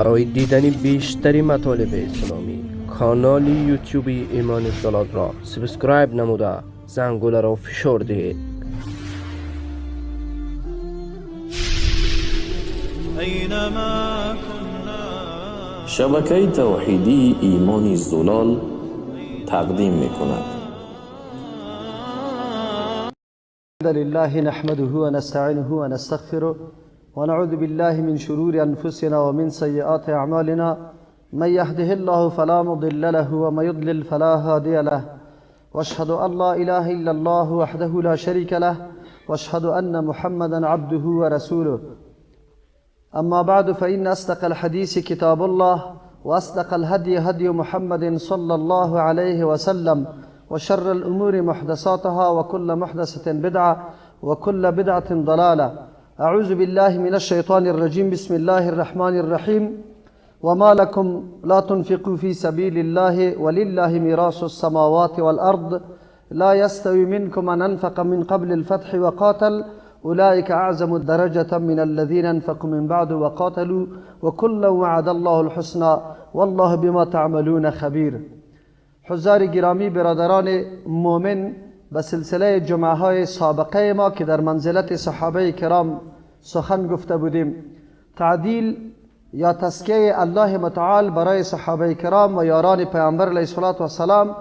برای دیدن بیشتر مطالب اسلامی کانال یوتیوب ایمان زلال را subscribe نموده زنگوله را فشار دهید. أينما كنا شبکه توحیدی ایمان زلال تقدیم میکند. الحمد لله نحمده ونستعينه ونستغفره ونعوذ بالله من شرور أنفسنا ومن سيئات أعمالنا، من يهده الله فلا مضل له ومن يضلل فلا هادي له، واشهد أن لا إله إلا الله وحده لا شريك له، واشهد أن محمدا عبده ورسوله. أما بعد، فإن أصدق الحديث كتاب الله، وأصدق الهدي هدي محمد صلى الله عليه وسلم، وشر الأمور محدثاتها، وكل محدثة بدعة، وكل بدعة ضلالة. أعوذ بالله من الشيطان الرجيم، بسم الله الرحمن الرحيم. وما لكم لا تنفقوا في سبيل الله ولله ميراث السماوات والأرض، لا يستوي منكم من أنفق من قبل الفتح وقاتل، أولئك أعظم درجة من الذين أنفقوا من بعد وقاتلوا، وكلا وعد الله الحسنى والله بما تعملون خبير. حضار گرامی، برادران مؤمن، به سلسله جمعه های سابقه ما که در منزلت صحابه کرام سخن گفته بودیم، تعدیل یا تزکیه الله متعال برای صحابه کرام و یاران پیامبر علیه الصلاة والسلام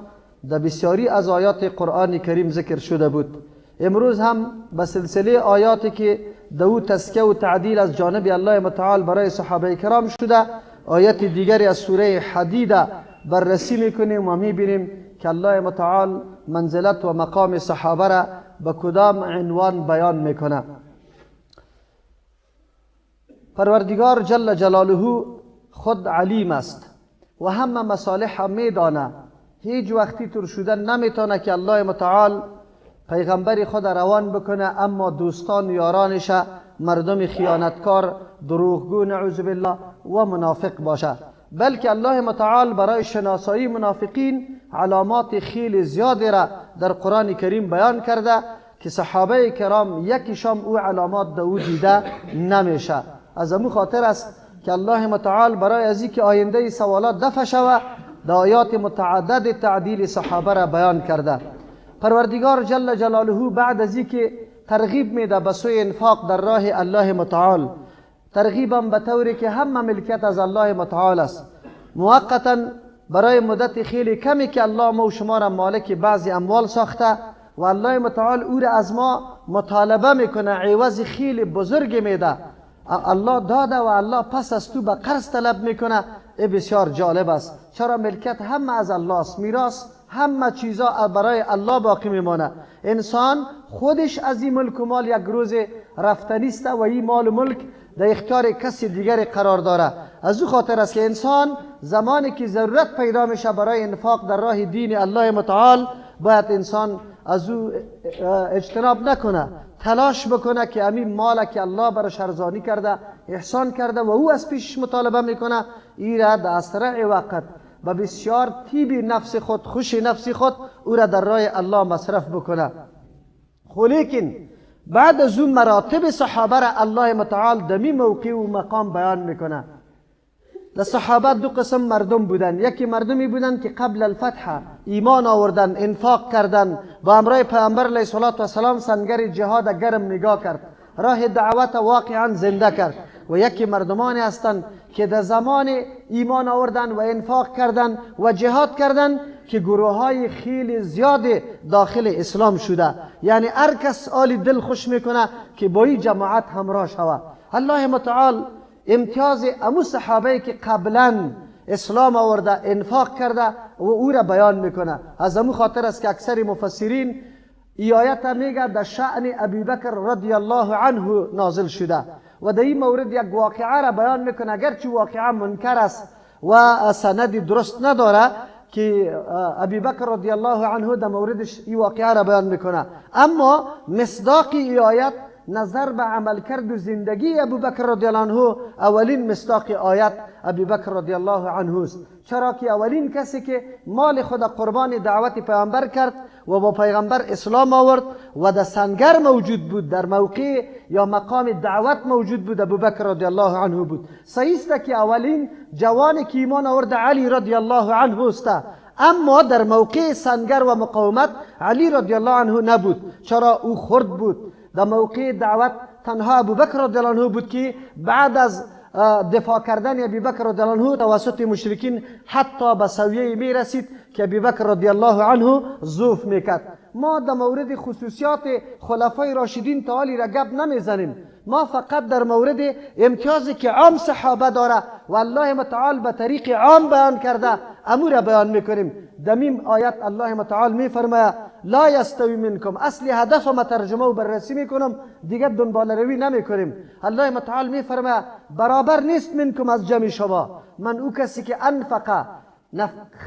در بسیاری از آیات قرآن کریم ذکر شده بود. امروز هم به سلسله آیاتی که د او تزکیه و تعدیل از جانب الله متعال برای صحابه کرام شده، آیت دیگری از سوره حدید بررسی میکنیم و میبینیم که الله متعال منزلت و مقام صحابه را به کدام عنوان بیان میکنه. پروردگار جل جلاله خود علیم است و همه مصالح میدانه. هیچ وقتی تر شدن نمیتونه که الله متعال پیغمبر خود روان بکنه، اما دوستان و یارانش مردم خیانتکار، دروغگو، نعوذ بالله، و منافق باشه، بلکه الله متعال برای شناسایی منافقین علامات خیلی زیادی را در قرآن کریم بیان کرده که صحابه کرام یکیشام او علامات در او دیده نمیشه. از امو خاطر است که الله متعال برای از که آینده سوالات دفع شوه، در آیات متعدد تعدیل صحابه را بیان کرده. پروردگار جل جلاله بعد از که ترغیب میده به سوی انفاق در راه الله متعال، ترغیبم به طوری که همه ملکیت از الله متعال است، موقتا برای مدت خیلی کمی که الله ما و شما را مالک بعضی اموال ساخته و الله متعال او را از ما مطالبه میکنه، عوض خیلی بزرگ میده. الله داده و الله پس از تو به قرض طلب میکنه. ای بسیار جالب است. چرا؟ ملکیت همه از الله است، میراث همه چیزا برای الله باقی میمانه. انسان خودش از این ملک و مال یک روز رفتنی است و این مال و ملک در اختیار کسی دیگری قرار داره. از او خاطر است که انسان زمانی که ضرورت پیدا میشه برای انفاق در راه دین الله متعال، باید انسان از او اجتناب نکنه، تلاش بکنه که همین مال که الله براش ارزانی کرده، احسان کرده و او از پیشش مطالبه میکنه، ای را در اسرع وقت و بسیار طیب نفس خود، خوش نفس خود، او را در راه الله مصرف بکنه. خو لیکن بعد از اون مراتب صحابه را الله متعال دمی موقع و مقام بیان میکنه. در صحابه دو قسم مردم بودن. یکی مردمی بودن که قبل الفتح ایمان آوردن، انفاق کردن، با امرای پیامبر علیه الصلاة والسلام سنگر جهاد گرم نگاه کرد، راه دعوت واقعا زنده کرد. و یکی مردمانی هستند که در زمان ایمان آوردن و انفاق کردن و جهاد کردن که گروه های خیلی زیاد داخل اسلام شده، یعنی هر کس آلی دل خوش میکنه که با این جماعت همراه شوه. الله متعال امتیاز امو صحابه که قبلا اسلام آورده، انفاق کرده و او را بیان میکنه. از امو خاطر است که اکثر مفسرین ای آیت میگه در شأن ابی بکر رضی الله عنه نازل شده و در این مورد یک واقعه را بیان میکنه، اگرچه واقعه منکر است و سند درست نداره که ابی بکر رضی الله عنه در موردش این واقعه را بیان میکنه، اما مصداق ای آیت نظر به عملکرد و زندگی ابو بکر رضی الله عنه، اولین مصداق آیت ابی بکر رضی الله عنه است. چرا که اولین کسی که مال خود قربان دعوت پیامبر کرد و با پیغمبر اسلام آورد و در سنگر موجود بود، در موقع یا مقام دعوت موجود بود، ابوبکر رضی الله عنه بود. صحیح است که اولین جوان که ایمان آورد علی رضی الله عنه است، اما در موقع سنگر و مقاومت علی رضی الله عنه نبود. چرا؟ او خرد بود. در موقع دعوت تنها ابوبکر رضی الله عنه بود که بعد از دفاع کردن ابوبکر رضی الله عنه توسط مشرکین حتی به سویه می رسید که ابوبکر رضی الله عنه ضعف میکرد. ما در مورد خصوصیات خلفای راشدین تعالی را گپ نمیزنیم، ما فقط در مورد امتیازی که عام صحابه داره و الله متعال به طریق عام بیان کرده امور بیان میکنیم. دمیم آیت الله متعال میفرماید لا یستوی منکم. اصل هدف ما ترجمه و بررسی میکنم، دیگه دنبال روی نمیکنیم. الله متعال میفرماید برابر نیست منکم از جمع شما، من او کسی که انفقه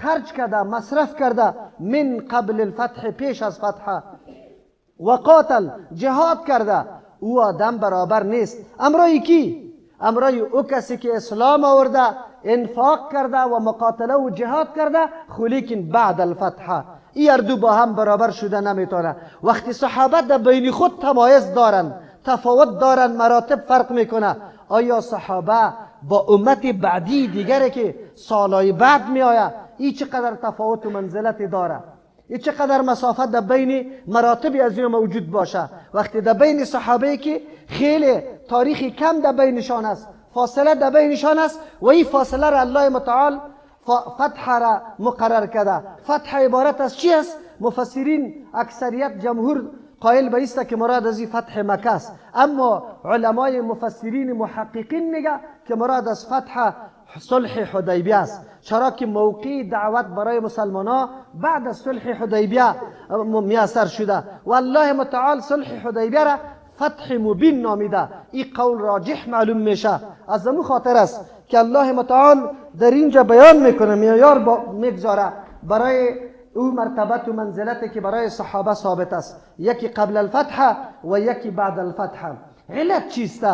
خرج کرده مصرف کرده من قبل الفتح پیش از فتح و قاتل جهاد کرده، او آدم برابر نیست. امرای کی؟ امرای او کسی که اسلام آورده انفاق کرده و مقاتله و جهاد کرده، خو لیکن بعد الفتح. این هر دو با هم برابر شده نمیتونه. وقتی صحابه در بین خود تمایز دارن، تفاوت دارن، مراتب فرق میکنه، آیا صحابه با امت بعدی دیگره که سالهای بعد میآید این چقدر تفاوت و منزلت داره؟ این چقدر مسافت در بین مراتب از اینا موجود باشه؟ وقتی در بین صحابه که خیلی تاریخی کم در بینشان است، فاصله در بینشان است و این فاصله را الله متعال فتح را مقرر کرده. فتح عبارت از چی است؟ مفسرین اکثریت جمهور قائل به است که مراد از این فتح مکه است، اما علمای مفسرین محققین میگه که مراد از فتح صلح حدیبیه است، چرا که موقع دعوت برای مسلمان ها بعد از صلح حدیبیه میسر شده و الله متعال صلح حدیبیه را فتح مبین نامیده. این قول راجح معلوم میشه. از امو خاطر است که الله متعال در اینجا بیان میکنه، معیار میگذاره برای او مرتبت و منزلتی که برای صحابه ثابت است، یکی قبل الفتح و یکی بعد الفتح. علت چیست؟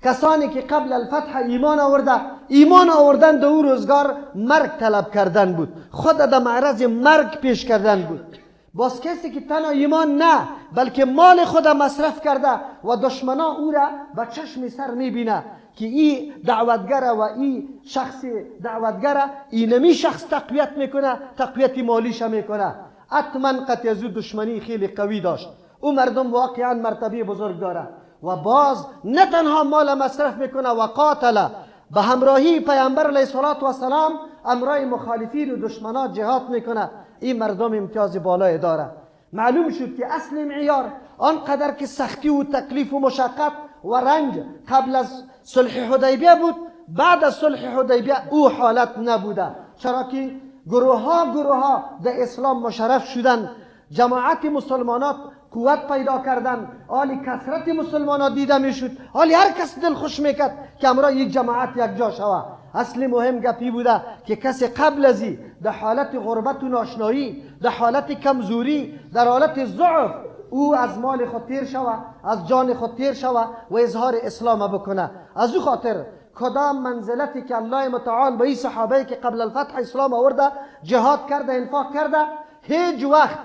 کسانی که قبل الفتح ایمان آورده، ایمان آوردن در او روزگار مرگ طلب کردن بود، خود در معرض مرگ پیش کردن بود. باز کسی که تنها ایمان نه بلکه مال خود مصرف کرده و دشمنا او را به چشم سر میبینه که ای دعوتگره و ای شخص دعوتگره، اینمی شخص تقویت میکنه، تقویت مالیش میکنه، حتما قطع از او دشمنی خیلی قوی داشت. او مردم واقعا مرتبه بزرگ داره و باز نه تنها مال مصرف میکنه و قاتل به همراهی پیامبر علیه الصلاة والسلام امرای مخالفین و دشمنان جهاد میکنه، این مردم امتیاز بالای داره. معلوم شد که اصل معیار آنقدر که سختی و تکلیف و مشقت و رنج قبل از صلح حدیبیه بود، بعد از صلح حدیبیه او حالت نبوده، چرا که گروه ها در اسلام مشرف شدن، جماعت مسلمانات قوت پیدا کردن، حالی کثرت مسلمانات دیده میشد، حالی هر کس دل خوش میکرد که امرای یک جماعت یک جا شوه. اصل مهم گپی بوده که کسی قبل از در حالت غربت و ناشنایی، در حالت کمزوری، در حالت ضعف، او از مال خود تیر شوه، از جان خود تیر شوه و اظهار اسلام بکنه. از او خاطر کدام منزلتی که الله متعال به این صحابه که قبل الفتح اسلام آورده، جهاد کرده، انفاق کرده، هیچ وقت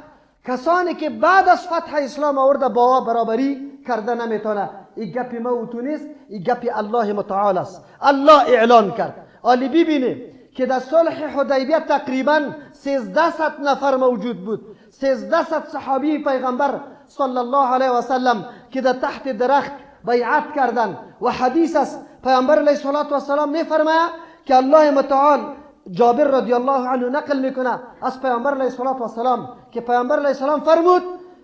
کسانی که بعد از فتح اسلام آورده با برابری کرده نمیتونه. این گپی ما و تو نیست، این گپی الله متعال است. الله اعلان کرد. آلی ببینیم که در صلح حدیبیه تقریبا 1300 نفر موجود بود، 1300 صحابی پیغمبر صلی الله علیه و سلم که در تحت درخت بیعت کردند و حدیث است پیامبر علیه الصلاة والسلام میفرماید که الله متعال، جابر رضی الله عنه نقل میکنه از پیامبر علیه الصلاة والسلام که پیامبر علیه السلام فرمود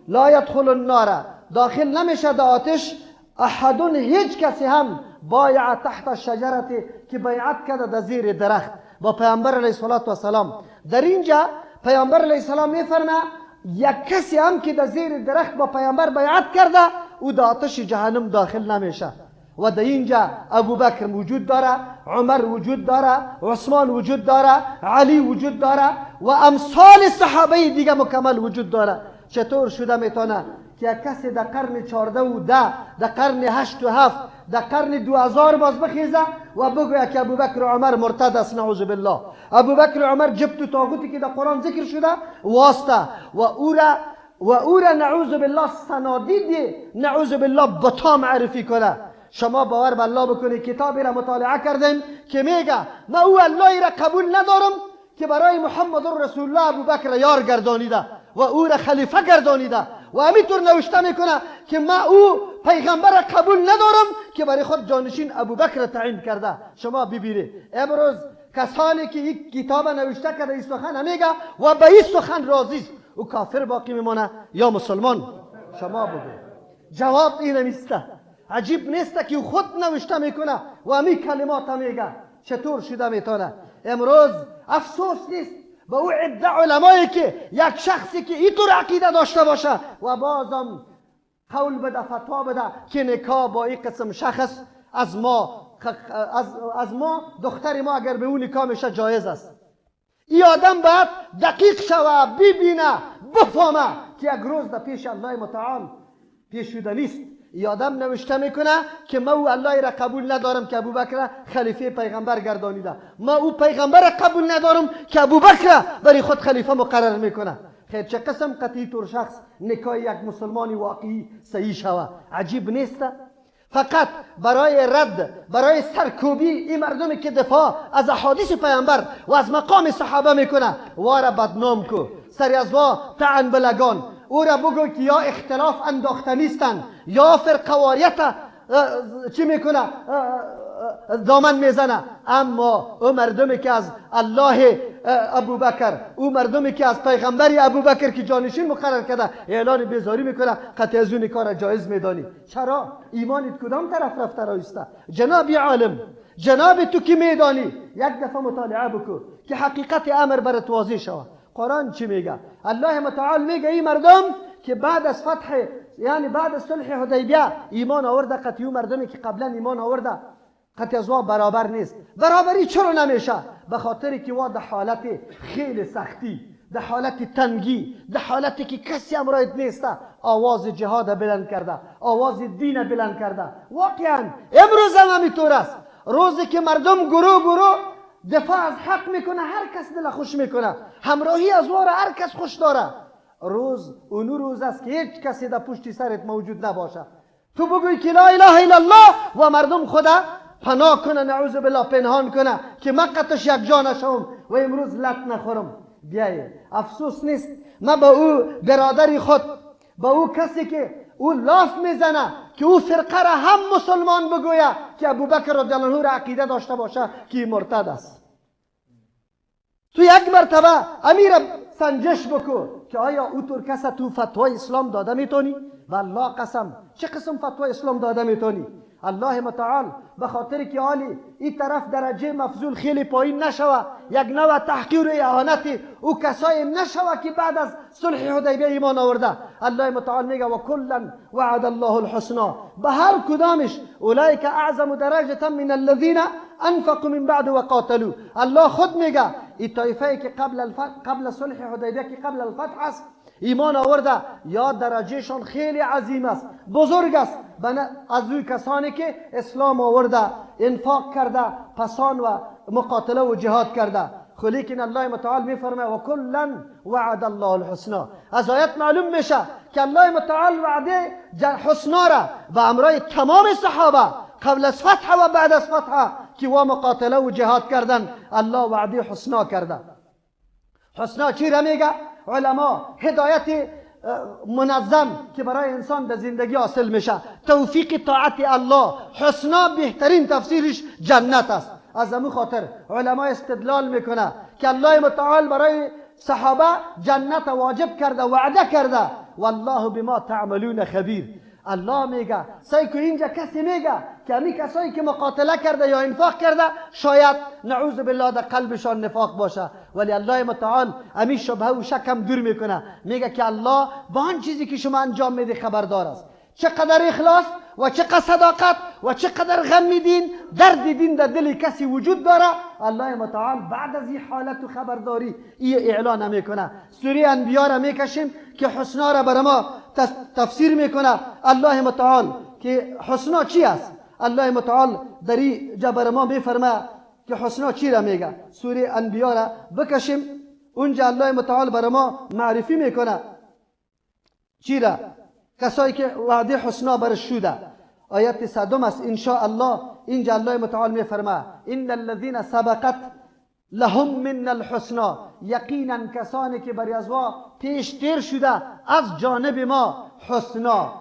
لا یدخل النار، داخل نمیشه در آتش احد، هیچ کسی هم بایع تحت الشجرة که بیعت کرده در زیر درخت با پیامبر علیه الصلاة والسلام. در اینجا پیامبر علیه السلام میفرماید یک کسی هم که در زیر درخت با پیامبر بیعت کرده او در آتش جهنم داخل نمیشه. و در اینجا ابوبکر وجود داره، عمر وجود داره، عثمان وجود داره، علی وجود داره و امثال صحابه دیگه مکمل وجود داره. چطور شده میتونه که یک کسی در قرن 14 و 10، در قرن 8 و 7، در قرن 2000 باز بخیزه و بگوید که ابوبکر و عمر مرتد است، نعوذ بالله. ابوبکر و عمر جبت و طاغوتی که در قرآن ذکر شده واسطه و او را نعوذ بالله صنادید نعوذ بالله بتا معرفی کنه. شما باور به الله بکنید، کتابی را مطالعه کردیم که میگه ما او الله را قبول ندارم که برای محمد رسول الله ابوبکر را یار گردانیده و او را خلیفه گردانیده، و همینطور نوشته میکنه که ما او پیغمبر را قبول ندارم که برای خود جانشین ابوبکر را تعیین کرده. شما ببینید امروز کسانی که این کتاب نوشته کرده این سخن میگه و به این سخن راضی است، او کافر باقی میمانه یا مسلمان؟ شما بگو. جواب این نیست. عجیب نیست که خود نوشته میکنه و همی کلمات میگه؟ چطور شده میتونه؟ امروز افسوس نیست به او عده علمایی که یک شخصی که اینطور عقیده داشته باشه و بازم قول بده، فتوا بده که نکاح با این قسم شخص از ما دختر ما اگر به او نکاح میشه جایز است. این آدم باید دقیق شوه، ببینه، بفهمه که یک روز در پیش الله متعال پیش شده نیست. این آدم نوشته میکنه که ما او الله را قبول ندارم که ابوبکر خلیفه پیغمبر گردانیده، ما او پیغمبر را قبول ندارم که ابوبکر برای خود خلیفه مقرر میکنه. خیر، چه قسم قطعی طور شخص نکاح یک مسلمان واقعی صحیح شوه؟ عجیب نیست؟ فقط برای رد، برای سرکوبی این مردمی که دفاع از احادیث پیامبر و از مقام صحابه میکنه، واره بدنام کو، سری از وا طعن بلگان، او را بگو که یا اختلاف انداخته نیستن یا فرقواریت چی میکنه، دامن میزنه. اما او مردمی که از الله ابوبکر، او مردمی که از پیغمبر ابوبکر که جانشین مقرر کرده اعلان بیزاری میکنه، قطع از اون کار جایز میدانی. چرا؟ ایمانت کدام طرف رفته رایسته؟ جناب عالم، جناب تو که میدانی، یک دفعه مطالعه بکو که حقیقت امر برات واضح شود. قرآن چی میگه؟ الله متعال میگه این مردم که بعد از فتح، یعنی بعد از صلح حدیبیه ایمان آورده، قطعی مردمی که قبلا ایمان آورده قطعی از وا برابر نیست. برابری چرا نمیشه؟ به خاطر که وا در حالت خیلی سختی، در حالت تنگی، در حالتی که کسی امرایت نیست، آواز جهاد بلند کرده، آواز دین بلند کرده. واقعا امروز هم همینطور است. روزی که مردم گروه گروه دفاع از حق میکنه، هر کس دل خوش میکنه، همراهی از واره هر کس خوش داره. روز اونو روز است که هیچ کسی در پشت سرت موجود نباشه، تو بگوی که لا اله الا الله و مردم خدا پناه کنه، نعوذ بالله پنهان کنه که من قطش یک جا نشوم و امروز لط نخورم. بیایه افسوس نیست من به او برادر خود، به او کسی که او لاف میزنه که او فرقه را هم مسلمان بگویه که ابوبکر رضی الله عنه را عقیده داشته باشه که مرتد است. تو یک مرتبه امیر سنجش بکو که آیا او طور کس تو فتوای اسلام داده میتونی؟ والله قسم چه قسم فتوای اسلام داده میتونی؟ الله متعال به خاطر که آلی این طرف درجه مفضول خیلی پایین نشوه، یک نوع تحقیر و اهانت او کسایی نشوه که بعد از صلح حدیبیه ایمان آورده، الله متعال میگه و کلا وعد الله الحسنا، به هر کدامش اولئک اعظم درجه من الذین انفقوا من بعد وقاتلوا. الله خود میگه این طایفه که قبل الفتح، قبل صلح حدیبیه که قبل الفتح است ایمان آورده، یا درجهشان خیلی عظیم است، بزرگ است از اوی کسانی که اسلام آورده، انفاق کرده، پسان و مقاتله و جهاد کرده. لیکن الله متعال میفرماید و کلا وعد الله الحسنا. از آیت معلوم میشه که الله متعال وعده حسنا را به امرای تمام صحابه قبل از فتح و بعد از فتح که وا مقاتله و جهاد کردن، الله وعده حسنا کرده. حسنا چی را میگه علما؟ هدایت منظم که برای انسان در زندگی حاصل میشه، توفیق طاعت الله. حسنا بهترین تفسیرش جنت است. از همون خاطر علما استدلال میکنه که الله متعال برای صحابه جنت واجب کرده، وعده کرده. والله بما تعملون خبیر. الله میگه سعی کو اینجا کسی میگه که همی کسایی که مقاتله کرده یا انفاق کرده شاید نعوذ بالله در قلبشان نفاق باشه، ولی الله متعال همی شبهه و شک هم دور میکنه، میگه که الله با آن چیزی که شما انجام میده خبردار است. چقدر اخلاص و چقدر صداقت و چقدر غم دین، درد دین در دل کسی وجود داره، الله متعال بعد از این حالت و خبرداری این اعلان میکنه. سوره انبیا را میکشیم که حسنا را بر ما تفسیر میکنه الله متعال که حسنا چی است. الله متعال در اینجا بر ما میفرمه که حسنا چی را میگه. سوره انبیا را بکشیم، اونجا الله متعال بر ما معرفی میکنه چی را، کسایی که وعده حسنا برش شده. آیت 100 است ان شاء الله. اینجا الله متعال میفرمه ان الذين سبقت لهم من الحسنا، یقینا کسانی که بر ازوا پیش تیر شده از جانب ما حسنا،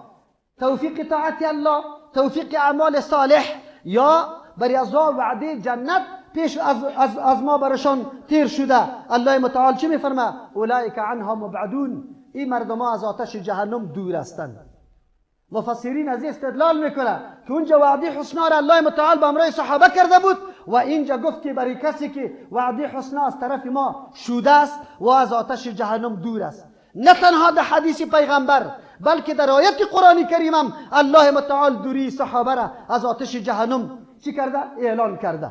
توفیق طاعت الله، توفیق اعمال صالح، یا بر ازوا وعده جنت پیش از ما برشان تیر شده. الله متعال چی میفرمه؟ اولئک عنها مبعدون، این مردم ها از آتش جهنم دور هستند. مفسرین از استدلال میکنه که اونجا وعده حسنا را الله متعال به امرای صحابه کرده بود و اینجا گفت که برای کسی که وعده حسنا از طرف ما شده است و از آتش جهنم دور است. نه تنها در حدیث پیغمبر بلکه در آیت قرآن کریم هم الله متعال دوری صحابه را از آتش جهنم چی کرده؟ اعلان کرده.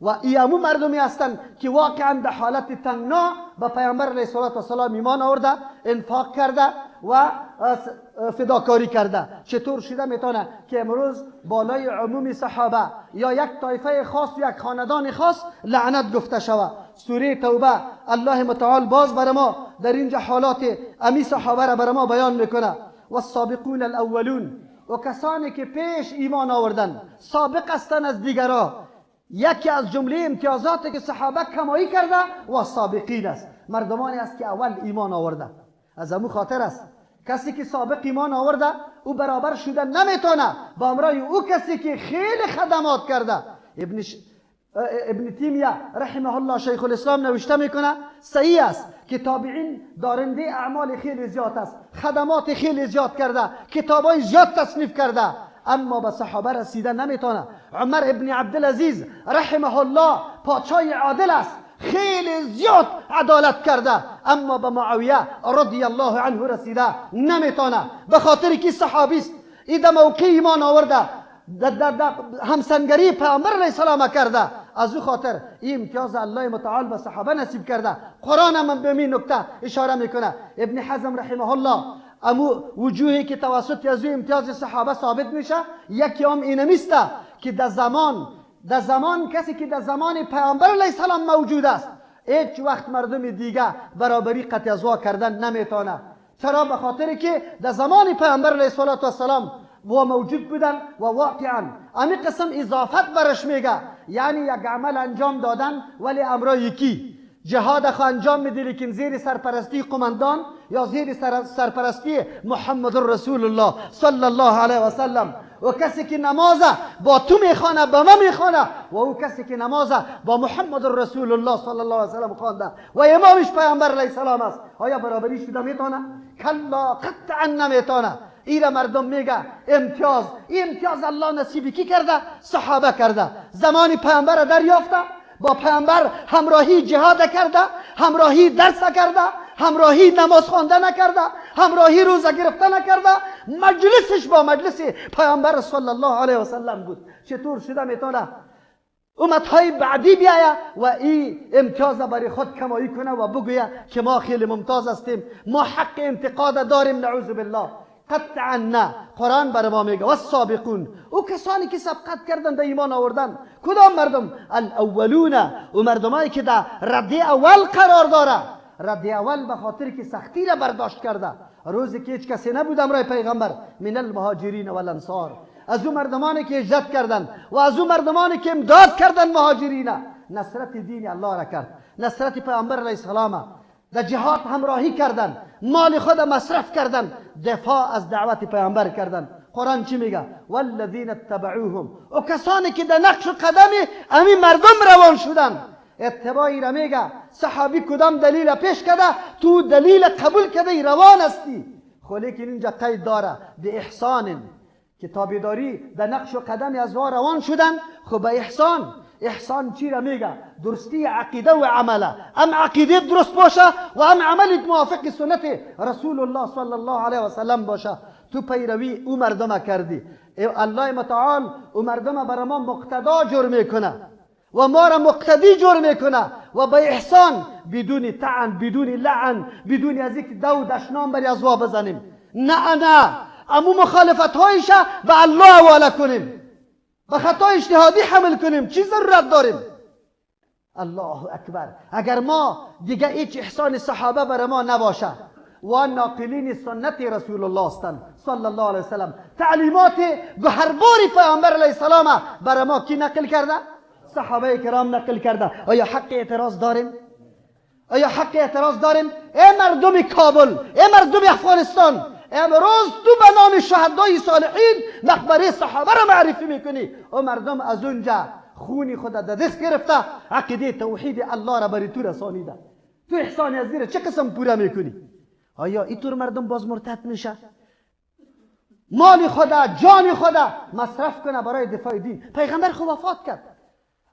و ایامو مردمی هستند که واقعا در حالت تنگنا به پیامبر علیه الصلاة والسلام ایمان آورده، انفاق کرده و فداکاری کرده. چطور شده میتونه که امروز بالای عموم صحابه یا یک طایفه خاص، یک خاندان خاص لعنت گفته شوه؟ سوره توبه الله متعال باز بر ما در اینجا حالات امی صحابه را بر ما بیان میکنه. والسابقون الاولون، و کسانی که پیش ایمان آوردن، سابق هستند از دیگرا. یکی از جمله امتیازاتی که صحابه کمایی کرده و سابقین است، مردمانی است که اول ایمان آورده. از امو خاطر است کسی که سابق ایمان آورده او برابر شده نمیتونه با امرای او کسی که خیلی خدمات کرده. ابن تیمیه رحمه الله شیخ الاسلام نوشته میکنه صحیح است که تابعین دارنده اعمال خیلی زیاد است، خدمات خیلی زیاد کرده، کتابای زیاد تصنیف کرده، اما به صحابه رسیده نمیتونه. عمر ابن عبدالعزیز رحمه الله پادشاه عادل است، خیلی زیاد عدالت کرده، اما به معاویه رضی الله عنه رسیده نمیتونه، به خاطر که صحابی است. این در موقع ایمان آورده، در همسنگری پیامبر علیه السلام کرده، از او خاطر این امتیاز الله متعال به صحابه نصیب کرده. قرآن هم به این نکته اشاره میکنه. ابن حزم رحمه الله امو وجوهی که توسط از امتیاز صحابه ثابت میشه، یکی هم اینمیسته که در زمان کسی که در زمان پیامبر علیه السلام موجود است هیچ وقت مردم دیگه برابری قطع ازوا کردن نمیتونه. چرا؟ به خاطر که در زمان پیامبر علیه السلام و موجود بودن و واقعا امی قسم اضافت برش میگه، یعنی یک عمل انجام دادن ولی امرای یکی جهاد خو انجام میده، لیکن زیر سرپرستی قماندان یا زیر سرپرستی محمد رسول الله صلی الله علیه و سلم. و کسی که نماز با تو میخوانه با ما میخوانه، و او کسی که نماز با محمد رسول الله صلی الله علیه و سلم خوانده و امامش پیامبر علیه السلام است، آیا برابری شده میتونه؟ کلا، قطعا نمیتونه. ایره مردم میگه امتیاز، این امتیاز الله نصیبی کی کرده؟ صحابه کرده. زمان پیامبر دریافته، با پیامبر همراهی جهاد کرده، همراهی درس کرده، همراهی نماز خوانده نکرده، همراهی روزه گرفته نکرده، مجلسش با مجلس پیامبر صلی الله علیه و سلم بود. چطور شده میتونه امتهای بعدی بیایه و این امتیاز برای خود کمایی کنه و بگویه که ما خیلی ممتاز هستیم، ما حق انتقاد داریم؟ نعوذ بالله، قطعا نه. قرآن بر ما میگه والسابقون، او کسانی که سبقت کردن در ایمان آوردن. کدام مردم؟ الاولون، او مردمایی که در رده اول قرار داره. رده اول به خاطر که سختی را برداشت کرده. روزی که هیچ کسی نبود امرای پیغمبر، من المهاجرین والانصار، از او مردمانی که هجرت کردن و از او مردمانی که امداد کردن مهاجرین، نصرت دین الله را کرد، نصرت پیغمبر علیه السلام، در جهاد همراهی کردن، مال خود مصرف کردن، دفاع از دعوت پیامبر کردن. قرآن چی میگه؟ والذین اتبعوهم، و کسانی که در نقش و قدم امی مردم روان شدن. اتباعی را میگه صحابی کدام دلیل پیش کرده تو دلیل قبول کرده روان هستی. خو لیکن اینجا قید داره به احسان، که تابعداری در نقش و قدم از روان شدن، خب به احسان. احسان چی را میگه؟ درستی عقیده و عمله. ام عقیده درست باشه و ام عملت موافق سنت رسول الله صلی الله علیه و سلم باشه. تو پیروی او مردم کردی. الله متعال او مردم برای ما مقتدا جور میکنه و ما را مقتدی جور میکنه و به احسان، بدون طعن، بدون لعن، بدون از اینکه دو دشنام بری از وا بزنیم. نه نه، امو مخالفت هایش به الله حواله کنیم، به خطای اجتهادی حمل کنیم. چی ضرورت داریم؟ الله اکبر. اگر ما دیگه هیچ احسان صحابه بر ما نباشه و ناقلین سنت رسول الله هستند صلی الله علیه وسلم، تعلیمات گوهرباری پیامبر علیه السلام بر ما کی نقل کرده؟ صحابه کرام نقل کرده. آیا حق اعتراض داریم؟ آیا حق اعتراض داریم؟ ای مردم کابل، ای مردم افغانستان، امروز تو به نام شهدای صالحین مقبره صحابه را معرفی میکنی و مردم از اونجا خونی خود در دست گرفته عقیده توحید الله را بری تو رسانیده. تو احسان از زیر چه قسم پوره میکنی؟ آیا اینطور مردم باز مرتد میشه؟ مال خدا، جان خدا مصرف کنه برای دفاع دین. پیغمبر خو وفات کرد،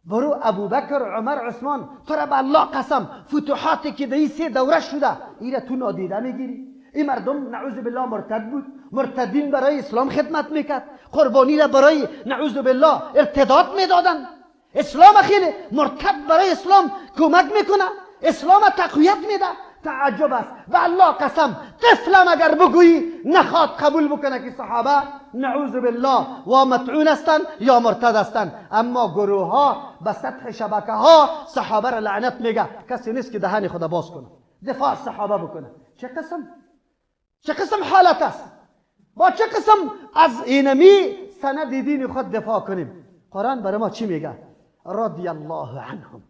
برو ابوبکر، عمر، عثمان، تو را به الله قسم فتوحاتی که در این سه دوره شده ایره تو نادیده میگیری. این مردم نعوذ بالله مرتد بود، مرتدین برای اسلام خدمت میکرد، قربانی را برای نعوذ بالله ارتداد میدادن. اسلام خیلی مرتد برای اسلام کمک میکنه، اسلام تقویت میده. تعجب است، به الله قسم طفلم اگر بگویی نخواد قبول بکنه که صحابه نعوذ بالله و مطعون هستند یا مرتد هستند. اما گروه ها به سطح شبکه ها صحابه را لعنت میگه، کسی نیست که دهن خدا باز کنه دفاع صحابه بکنه. چه قسم، چه قسم حالت است؟ با چه قسم از اینمی سند دین خود دفاع کنیم؟ قرآن برای ما چی میگه؟ رضی الله عنهم.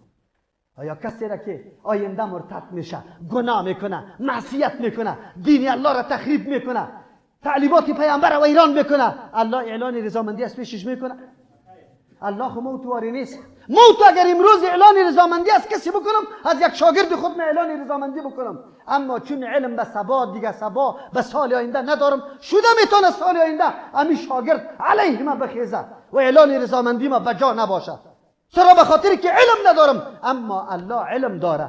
آیا کسی را که آینده مرتد میشه، گناه میکنه، معصیت میکنه، دین الله را تخریب میکنه، تعلیمات پیامبر را ویران میکنه، الله اعلان رضامندی از پیشش میکنه؟ الله خو موت واری نیست. موت اگر امروز اعلان رضامندی از کسی بکنم، از یک شاگرد خود من اعلان رضامندی بکنم، اما چون علم به سبا دیگه سبا به سال آینده ندارم، شده میتونه سال آینده امی شاگرد علیه ما بخیزه و اعلان رضامندی ما بجا نباشه. چرا؟ به خاطر که علم ندارم. اما الله علم داره،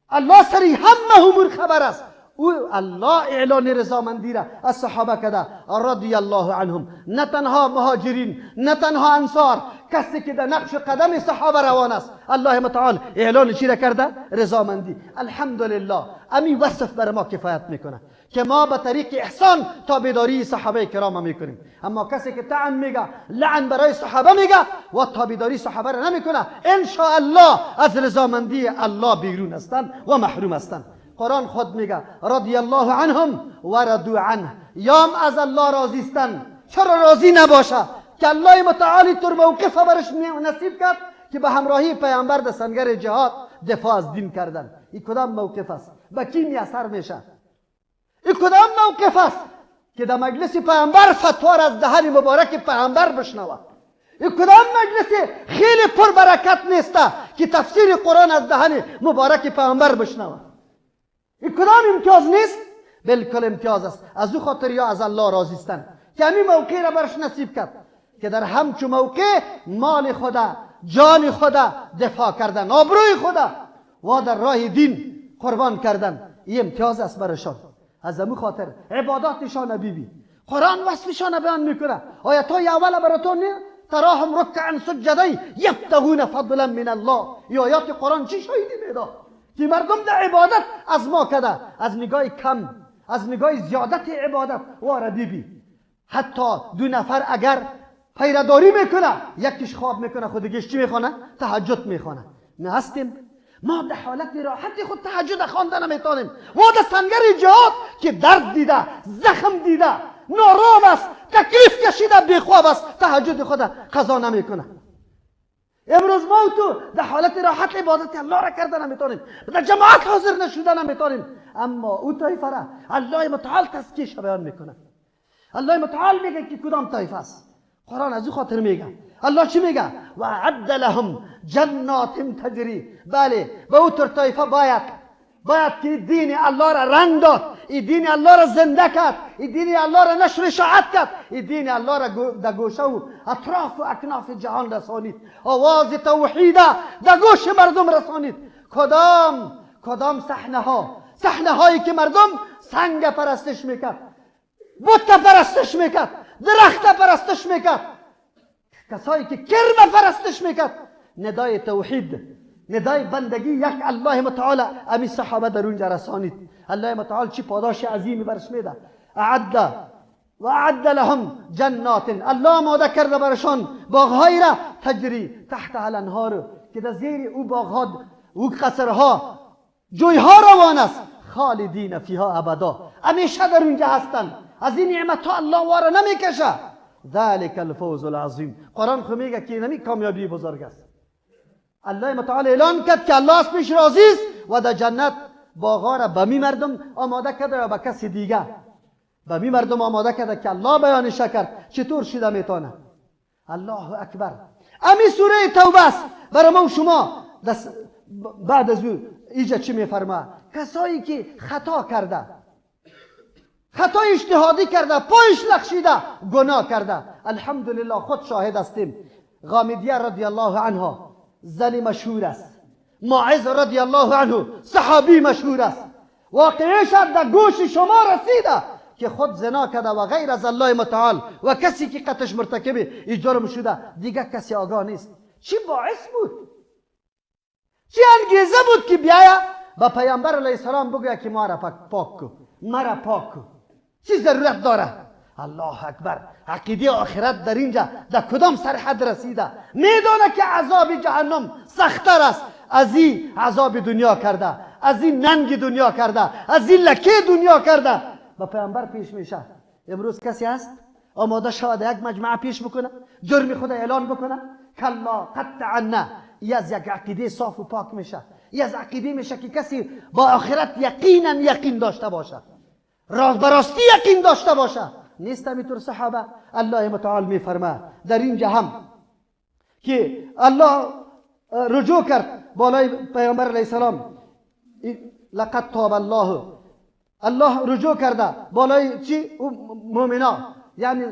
الله سری همه امور خبر است. او الله اعلان رضامندی را از صحابه کرده رضی الله عنهم. نه تنها مهاجرین، نه تنها انصار، کسی که در نقش قدم صحابه روان است، الله متعال اعلان چی را کرده؟ رضامندی. الحمدلله امی وصف بر ما کفایت میکنه که ما به طریق احسان تابعداری صحابه کرام میکنیم. اما کسی که طعن میگه، لعن برای صحابه میگه و تابعداری صحابه را نمیکنه، ان شاء الله از رضامندی الله بیرون هستند و محروم هستند. قرآن خود میگه رضی الله عنهم و رضوا عنه، یام از الله راضی هستند. چرا راضی نباشه که الله متعالی تر موقف برش نصیب کرد که به همراهی پیامبر در سنگر جهاد دفاع از دین کردن؟ این کدام موقف است؟ به کی میسر میشه؟ این کدام موقف است که در مجلس پیامبر فتوا از دهن مبارک پیامبر بشنوه؟ این کدام مجلس خیلی پر برکت نیست که تفسیر قرآن از دهن مبارک پیامبر بشنوه؟ این کدام امتیاز نیست؟ بالکل امتیاز است. از او خاطر یا از الله راضی هستند که همین موقع را برش نصیب کرد که در همچو موقع مال خدا، جان خدا دفاع کردن، آبروی خدا و در راه دین قربان کردن. این امتیاز است برشان. از امو خاطر عباداتشان بیبی قرآن وصفشان بیان میکنه. آیت های اول براتون تراهم رکعا سجدا یبتغون فضلا من الله. این آیات قرآن چی شاهدی میده که مردم در عبادت از ما کده، از نگاه کم، از نگاه زیادت عبادت واره بیبی. حتی دو نفر اگر پیرداری میکنه، یکیش خواب میکنه، خودگیش چی میخوانه؟ تهجد میخوانه. نه هستیم ما در حالت راحت خود تهجد خوانده نمیتونیم. ما در سنگر جهاد که درد دیده، زخم دیده، نارام است، تکلیف کشیده، بیخواب است، تهجد خود قضا نمیکنه. امروز ما تو در حالت راحت عبادت الله را کرده نمیتونیم، در جماعت حاضر نشده نمیتونیم. اما او طایفه را الله متعال تزکیهش بیان میکنه. الله متعال میگه که کدام طایفه است. قرآن از او خاطر میگه. الله چی میگه؟ و عد لهم جنات تجری. بله، به او تر طایفه باید که دین الله را رنگ داد، این دین الله را زنده کرد، این دین الله را نشر اشاعت کرد، این دین الله را در گوشه و اطراف و اکناف جهان رسانید، آواز توحید در گوش مردم رسانید. کدام صحنه ها، صحنه هایی که مردم سنگ پرستش میکرد، بت پرستش میکرد، درخت پرستش میکرد، کسایی که کرم پرستش میکرد. ندای توحید، ندای بندگی یک الله متعال امی صحابه در اونجا رسانید. الله متعال چی پاداش عظیمی برش میده. اعد و اعد لهم جنات، الله آماده کرده برشان باغهایی را تجری تحت الانهار، که در زیر او باغها او قصرها جویها روان است. خالدین فیها ابدا، همیشه در اونجا هستند. از این نعمت ها الله وارا نمیکشه. ذلك الفوز العظیم. قرآن خو میگه که اینمی کامیابی بزرگ است. الله متعال اعلان کرد که الله از پیش راضی است و در جنت باغها را به می مردم آماده کرده یا به کسی دیگه. به می مردم آماده کرده که الله بیانش کرد چطور شده میتونه. الله اکبر. امی سوره توبه است برای ما و شما. بعد از او ایجا چی میفرما؟ کسایی که خطا کرده، خطای اجتهادی کرده، پایش لخشیده، گناه کرده. الحمدلله خود شاهد هستیم. غامدیه رضی الله عنها زن مشهور است، ماعز رضی الله عنه صحابی مشهور است. واقعیش در گوش شما رسیده که خود زنا کرده و غیر از الله متعال و کسی که قتش مرتکب این جرم شده دیگه کسی آگاه نیست. چی باعث بود؟ چی انگیزه بود که بیایا با پیامبر علیه السلام بگویا که ما را پاک کو، مرا پاک کو؟ چی ضرورت داره؟ الله اکبر. عقیده آخرت در اینجا در کدام سرحد رسیده؟ میدانه که عذاب جهنم سختتر است از این عذاب دنیا کرده، از این ننگ دنیا کرده، از این لکه دنیا کرده. با پیامبر پیش میشه. امروز کسی هست آماده شود یک مجمع پیش بکنه، جرم خود اعلان بکنه؟ کلا قطعا نه. ای از یک عقیده صاف و پاک میشه، ای از عقیده میشه که کسی با آخرت یقینا یقین داشته باشه، راست براستی یقین داشته باشه. نیست همینطور صحابه. الله متعال میفرما در اینجا هم که الله رجوع کرد بالای پیامبر علیه السلام، لقد تاب الله. الله رجوع کرده بالای چی؟ مؤمنا، یعنی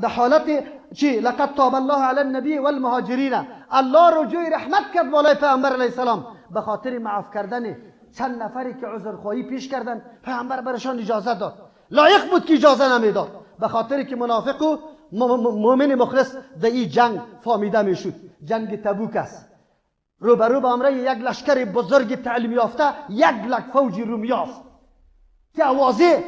در حالت چی؟ لقد تاب الله علی النبی والمهاجرین. الله رجوع رحمت کرد بالای پیامبر علیه السلام به خاطر معاف کردن چند نفری که عذرخواهی پیش کردن. پیامبر برشان اجازه داد، لایق بود که اجازه نمیداد، به خاطر که منافق و مؤمن مخلص در این جنگ فامیده میشد. جنگ تبوک است. روبرو به امره یک لشکر بزرگ تعلیم یافته، یک لک فوج رومی است که آوازه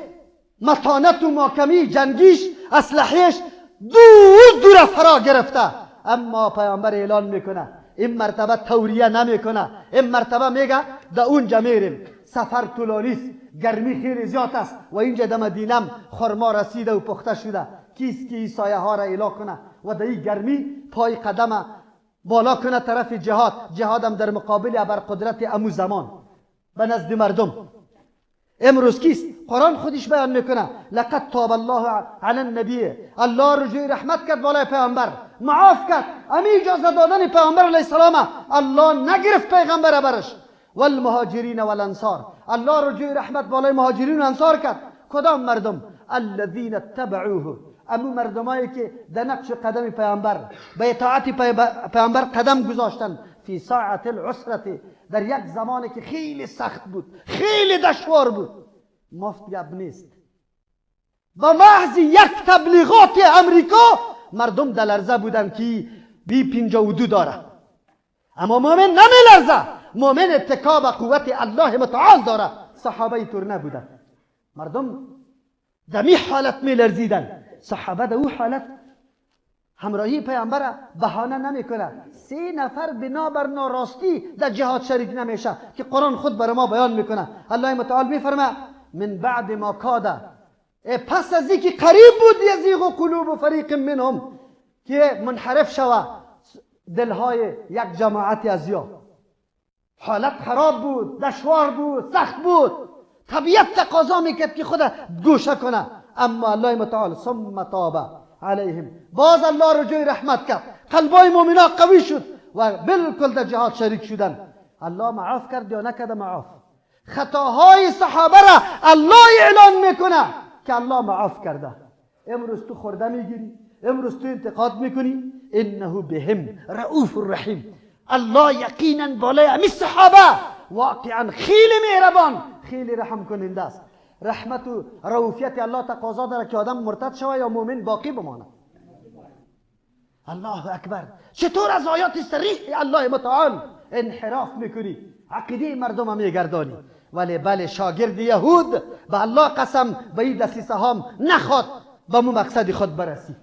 متانت و ماکمی جنگیش، اسلحهش دور دور فرا گرفته. اما پیامبر اعلان میکنه این مرتبه توریه نمیکنه، این مرتبه میگه در اونجا میریم، سفر طولانی است، گرمی خیلی زیاد است و اینجا در مدینم خرما رسیده و پخته شده، کیست که این سایه ها را اعلا کنه و در این گرمی پای قدم بالا کنه طرف جهاد. جهادم در مقابل ابر قدرت امو زمان به نزد مردم. امروز کیست؟ قرآن خودش بیان میکنه لقد تاب الله علی النبی. الله رجوع رحمت کرد بالای پیامبر، معاف کرد. امی اجازه دادن پیامبر علیه السلام الله نگرفت پیغمبر برش. والمهاجرین والانصار، الله رجوع رحمت بالای مهاجرین و انصار کرد. کدام مردم؟ الذین اتبعوه، امو مردمایی که در نقش قدم پیامبر به اطاعت پیامبر قدم گذاشتن. فی ساعت العسرة، در یک زمانی که خیلی سخت بود، خیلی دشوار بود، مفت گپ نیست. با محض یک تبلیغات امریکا مردم در لرزه بودن که بی 52 داره، اما مؤمن نمیلرزه. مؤمن اتکا به قوت الله متعال داره. صحابه طور نبودن، مردم دمی حالت میلرزیدن. صحابه در او حالت همراهی پیامبر بهانه نمیکنه. 3 نفر بنابر ناراستی در جهاد شریک نمیشه که قرآن خود بر ما بیان میکنه. الله متعال میفرما من بعد ما کاده، پس از اینکه قریب بود یزیغ قلوب فریق منهم، که منحرف شوه دلهای یک جماعت از یا. حالت خراب بود، دشوار بود، سخت بود، طبیعت تقاضا میکرد که خود گوشه کنه. اما الله متعال ثم تاب علیهم، باز الله رجوع رحمت کرد، قلبای مؤمنا قوی شد و بالکل در جهاد شریک شدن. الله معاف کرد یا نکرد؟ معاف. خطاهای صحابه را الله اعلان میکنه که الله معاف کرده. امروز تو خورده میگیری، امروز تو انتقاد میکنی، انه بهم رؤوف الرحیم. الله یقینا بالای امی صحابه واقعا خیلی مهربان، خیلی رحم کننده است. رحمت و رؤوفیت الله تقاضا داره که آدم مرتد شوه یا مؤمن باقی بمانه؟ الله اکبر، چطور از آیات صریح الله متعال انحراف میکنی، عقیده مردم میگردانی. ولی بله، شاگرد یهود به الله قسم به این دسیسه هم نخواد به مو مقصد خود برسی.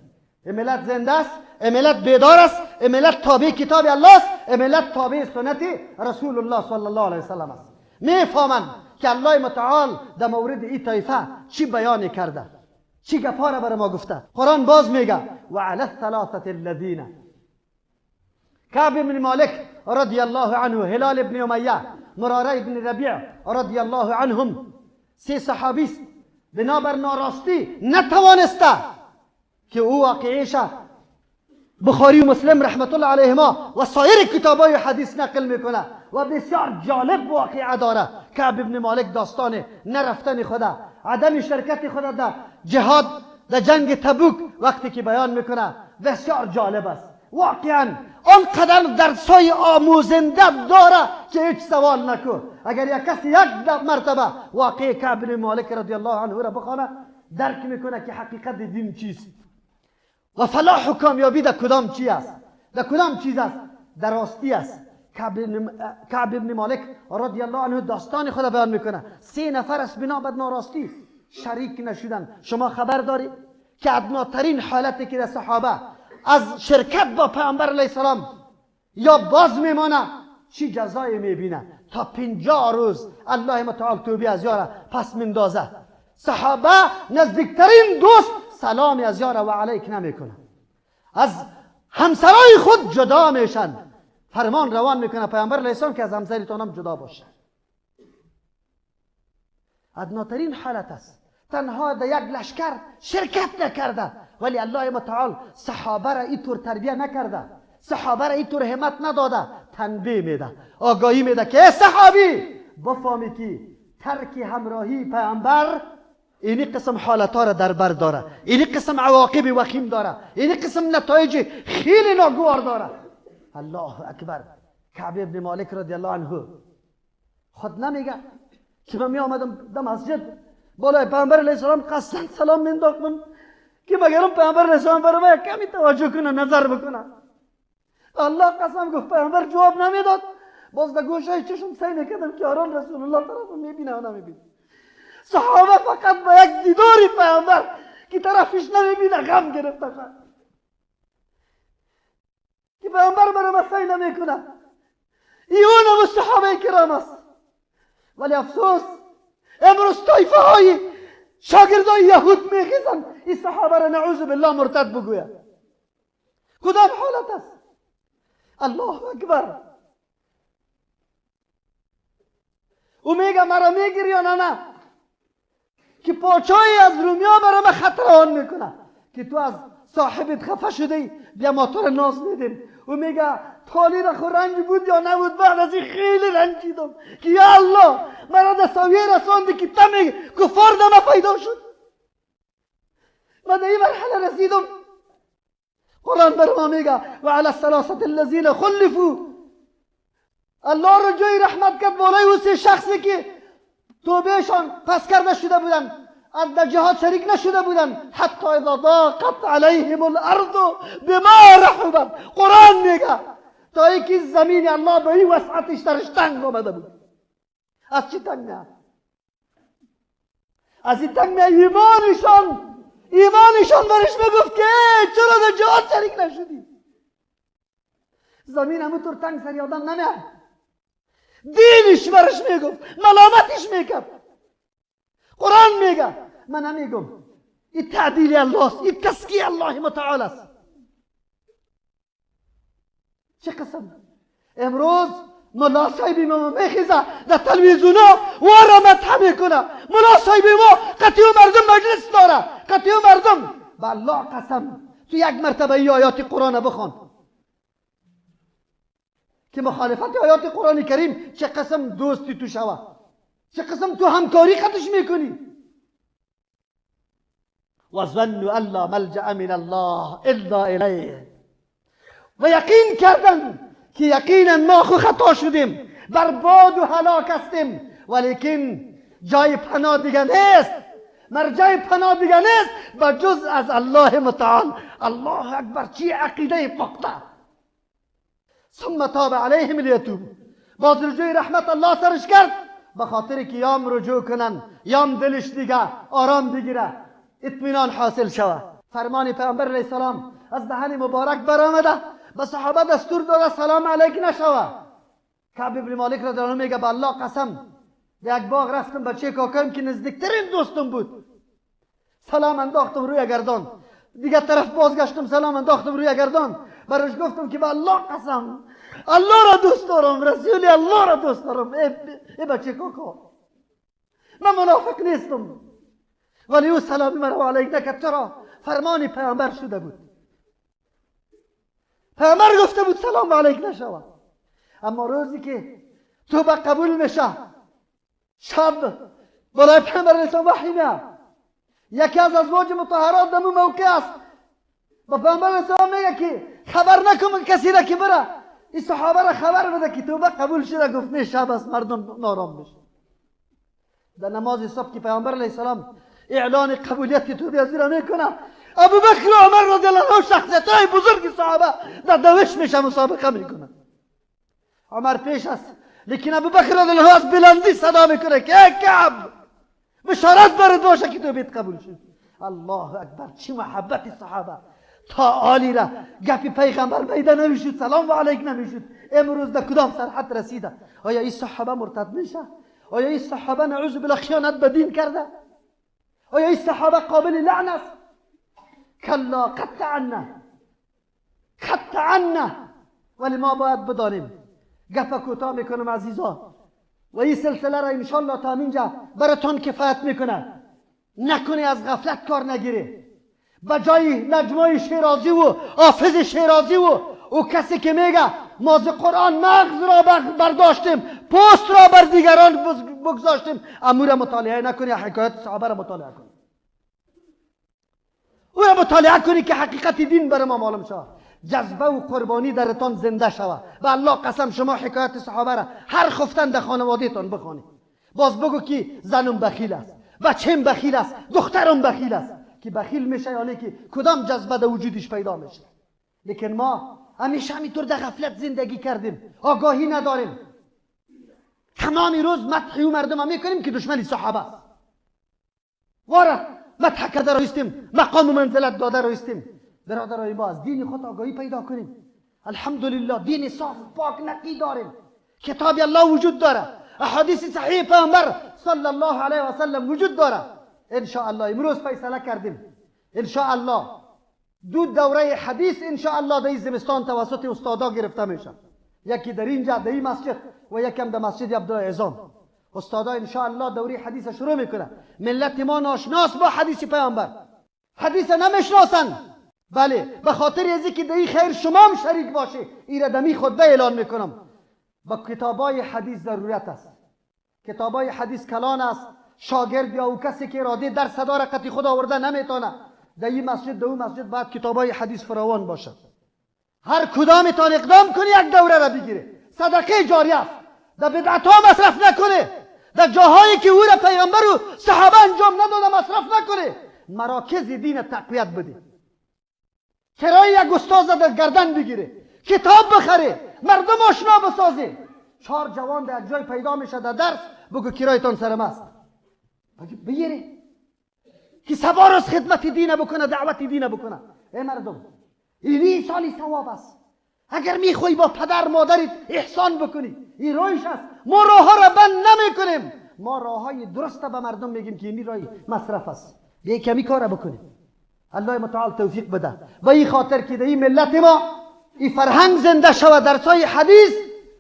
ملت زنده است، ملت بیدار است، ملت تابع کتاب الله است، ملت تابع سنت رسول الله صلی الله علیه وسلم است. میفهمند که الله متعال در مورد این طایفه چی بیان کرده، چی گپا را برای ما گفته. قرآن باز میگه و علی الثلاثة الذین، کعب بن مالک رضی الله عنه، هلال بن امیه، مراره بن ربیع رضی الله عنهم، سه صحابی است، بنابر ناراستی نتوانسته که او واقعیش بخاری و مسلم رحمت الله علیهما و سایر کتابای حدیث نقل میکنه و بسیار جالب واقعه داره. کعب بن مالک داستان نرفتن خدا، عدم شرکت خدا در جهاد، در جنگ تبوک وقتی که بیان میکنه بسیار جالب است. واقعا آنقدر درسای آموزنده داره که هیچ سوال نکن. اگر یک کسی یک مرتبه واقع کعب بن مالک رضی الله عنه را بخوانه، درک میکنه که حقیقت دین چیست و فلاح و کامیابی در کدام چی است، در کدام چیز است، در راستی است. کعب بن مالک رضی الله عنه داستان خود بیان میکنه. 3 نفر است بنا بر ناراستی شریک نشدن. شما خبر دارید که ادناترین حالتی که در صحابه از شرکت با پیامبر علیه السلام یا باز میمانه چی جزای میبینه؟ تا 50 روز الله متعال توبه از یاره پس مندازه. صحابه نزدیکترین دوست سلام از یاره و علیک نمیکنه، از همسرای خود جدا میشن. فرمان روان میکنه پیامبر علیه السلام که از همسرتان هم جدا باشه. ادناترین حالت است، تنها در یک لشکر شرکت نکرده، ولی الله متعال صحابه را اینطور تربیه نکرده، صحابه را اینطور همت نداده، تنبیه میده، آگاهی میده که ای صحابی بفهمی که ترک همراهی پیامبر اینی قسم حالتها را در بر داره، اینی قسم عواقب وخیم داره، اینی قسم نتایج خیلی ناگوار داره. الله اکبر. کعب ابن مالک رضی الله عنه خود نمیگه که من می آمدم در مسجد بالای پیامبر علیه السلام قصدا سلام مینداختم که مگرم پیامبر علیه السلام برای من کمی توجه کنه، نظر بکنه. الله قسم گفت پیامبر جواب نمیداد. باز در گوشه چشم سعی میکردم که آران رسول الله طرف میبینه و نمیبینه. صحابه فقط با یک دیداری پیامبر که طرفش نمیبینه غم گرفته شد که پیامبر برای من سعی نمیکنه. ایون صحابه کرام است. ولی افسوس امروز طایفه های شاگردای یهود میخیزن این صحابه را نعوذ بالله مرتد بگوید. کدام حالت است؟ الله اکبر. او میگه مرا میگیری یا نه؟ نه که پاچایی از رومیا برای من خطر آن میکنه که تو از صاحبت خفه شده بیا ما تو را ناز میدیم. او میگه تالی را خو رنج بود یا نبود، بعد از این خیلی رنجیدم که یا الله مرا در سویه رساندی که تم کفار در پیدا شد. من در این مرحله رسیدم. قرآن بر ما میگه و علی الثلاثة الذین خلفوا، الله را جای رحمت کرد بالای او سه شخصی که توبهشان پس کرده شده بودن، از در جهاد شریک نشده بودن. حتی اذا ضاقت علیهم الارض بما رحبت، قرآن میگه تا اینکه زمین الله به این وسعتش درش تنگ آمده بود. از چی تنگ میاد؟ از این تنگ میاد ایمانشان برش میگفت که چرا در جهاد شریک نشدی؟ زمین همونطور تنگ سری آدم نمیاد. دینش برش میگفت، ملامتش میکرد. قرآن میگه، من نمیگم، این تعدیل الله است، این تزکیه الله متعال است. چه قسم امروز ملا صاحب ما میخیزه در تلویزیونا وارا مدح میکنه. ملا صاحب ما قطعی مردم مجلس داره، قطعی مردم. به الله قسم تو یک مرتبه ای آیات قرآن بخوان که مخالفت آیات قرآن کریم چه قسم دوستی تو شوه، چه قسم تو همکاری خطش میکنی. و ظنوا ان لا ملجأ من الله الا الیه، و یقین کردن که یقینا ما خو خطا شدیم، برباد و هلاک هستیم، ولیکن جای پناه دیگه نیست، مرجع پناه دیگه نیست و جز از الله متعال. الله اکبر، چی عقیده پخته. ثم تاب علیهم لیتوبوا، باز رجوع رحمت الله سرش کرد به خاطر که یام رجوع کنن، یام دلش دیگه آرام بگیره، اطمینان حاصل شوه. فرمان پیامبر علیه السلام از دهن مبارک برآمده، به صحابه دستور داده سلام علیک نشوه. کعب ابن مالک رضی الله عنه میگه به الله قسم، به یک باغ رفتم بچه کاکایم که نزدیکترین دوستم بود، سلام انداختم روی گردان، دیگه طرف بازگشتم سلام انداختم روی گردان، براش گفتم که به الله قسم الله را دوست دارم، رسول الله را دوست دارم، ای بچه کاکا من منافق نیستم. ولی او سلامی مرا علیک نکرد. چرا؟ فرمان پیامبر شده بود، پیامبر گفته بود سلام علیک نشود. اما روزی که توبه قبول میشه، شب برای پیامبر اسلام وحی میاد، یکی از ازواج مطهرات در موقع است، با پیامبر اسلام میگه که خبر نکن کسی را که بره این صحابه را خبر بده که توبه قبول شده. گفت نه، شب است، مردم نارام میشه. در نماز صبح که پیامبر علیه السلام اعلان قبولیت توبه از را میکنه، ابوبکر و عمر رضی الله عنه شخصیت های بزرگ صحابه در دوش میشه، مسابقه میکنه. عمر پیش است، لیکن ابوبکر رضی الله عنه از بلندی صدا میکنه که ای کعب، بشارت برات باشه که توبه قبول شد. الله اکبر، چه محبت صحابه. تا عالی را گپی پیغمبر پیدا نمیشد، سلام و علیک نمیشد. امروز در کدام سرحد رسیده؟ آیا این صحابه مرتد میشه؟ آیا این صحابه نعوذ بالله خیانت به دین کرده؟ آیا این صحابه قابل لعن است؟ کلا، قطعا نه، قطعا نه. ولی ما باید بدانیم. گپ کوتاه میکنم عزیزا، و این سلسله را انشالله تا اینجا براتون کفایت میکنه. نکنی از غفلت کار نگیری. به جای نجمای شیرازی و حافظ شیرازی و او کسی که میگه ما از قرآن مغز را برداشتیم، پوست را بر دیگران بگذاشتیم، امور مطالعه نکنی، حکایت صحابه را مطالعه کنی، او را مطالعه کنی که حقیقت دین بر ما معلوم شود، جذبه و قربانی درتان زنده شود. به الله قسم شما حکایت صحابه را هر خفتن در خانوادهتان بخوانید، باز بگو که زنم بخیل است، بچم بخیل است، دخترم بخیل است، که بخیل میشه یعنی که کدام جذبه در وجودش پیدا میشه. لیکن ما همیشه همینطور در غفلت زندگی کردیم، آگاهی نداریم. تمام روز مدح او مردم میکنیم که دشمن صحابه است، واره مدح کرده رایستیم، مقام و منزلت داده رایستیم. برادرای ما از دین خود آگاهی پیدا کنیم. الحمدلله دین صاف پاک نقی داریم، کتاب الله وجود داره، احادیث صحیح پیامبر صلی الله علیه و سلم وجود داره. ان شاء الله امروز فیصله کردیم، ان شاء الله دو دوره حدیث ان شاء الله در زمستان توسط استادا گرفته میشه، یکی در اینجا در این مسجد و یکی هم در مسجد عبدالعظام. استادا ان شاء الله دوره حدیث شروع میکنه. ملت ما ناشناس با حدیث پیامبر، حدیث نمیشناسن. بله، به خاطر از اینکه در این خیر شما هم شریک باشه، این را دمی خطبه اعلان میکنم. با کتابای حدیث ضرورت است. کتابای حدیث کلان است، شاگرد یا او کسی که اراده درس داره قطعی خود آورده نمیتونه. در این مسجد در اون مسجد باید کتابای حدیث فراوان باشد. هر کدامتان اقدام کنی یک دوره را بگیره، صدقه جاریه است. در بدعت ها مصرف نکنه، در جاهایی که او را پیغمبر و صحابه انجام نداده مصرف نکنه. مراکز دین تقویت بده، کرایه یک استاد در گردن بگیره، کتاب بخره، مردم آشنا بسازه. 4 جوان در جای پیدا میشه در درس، بگو کرایتان سرم است، بگیره که سبا روز خدمت دین بکنه، دعوت دین بکنه. ای مردم، این سالی ثواب است. اگر میخوای با پدر مادرت احسان بکنی، این روش است. ما راه ها را بند نمیکنیم، ما راه های درست به مردم میگیم که این راه مصرف است، به کمی کار بکنیم. الله متعال توفیق بده. به این خاطر که در این ملت ما این فرهنگ زنده شود، درسای حدیث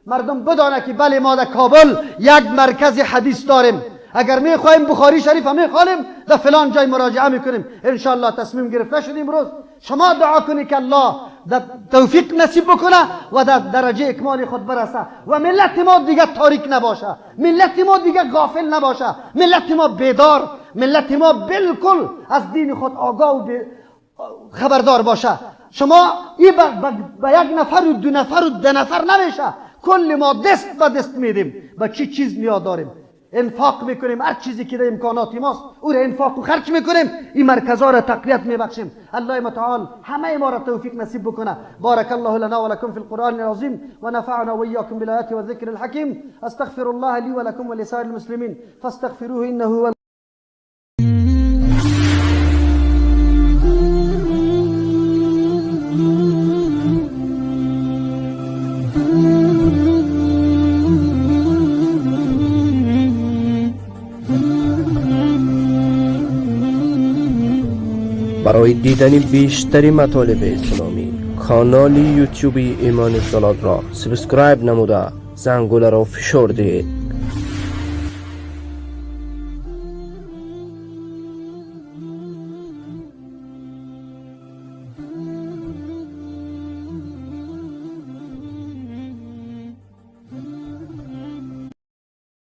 مردم بدانه که بله ما در کابل یک مرکز حدیث داریم. اگر میخوایم بخاری شریف هم میخوانیم، در فلان جای مراجعه میکنیم. انشاءالله تصمیم گرفته شد امروز. شما دعا کنید که الله در توفیق نصیب بکنه و در درجه اکمال خود برسه و ملت ما دیگه تاریک نباشه، ملت ما دیگه غافل نباشه، ملت ما بیدار، ملت ما بالکل از دین خود آگاه و خبردار باشه. شما این با یک نفر و دو نفر و 10 نفر نمیشه، کل ما دست به دست میدیم. با چی چیز نیاز داریم؟ انفاق میکنیم، هر چیزی که در امکانات ماست او را انفاق و خرج میکنیم، این مرکزها را تقویت میبخشیم. الله متعال همه ما را توفیق نصیب بکنه. بارک الله لنا ولكم في القرآن العظیم و نفعنا وإياكم بالآيات والذكر الحكيم. استغفر الله لي ولكم ولسائر المسلمين فاستغفروه انه هو. برای دیدن بیشتر مطالب اسلامی کانال یوتیوبی ایمان زلال را subscribe نموده زنگوله را فشار دهید.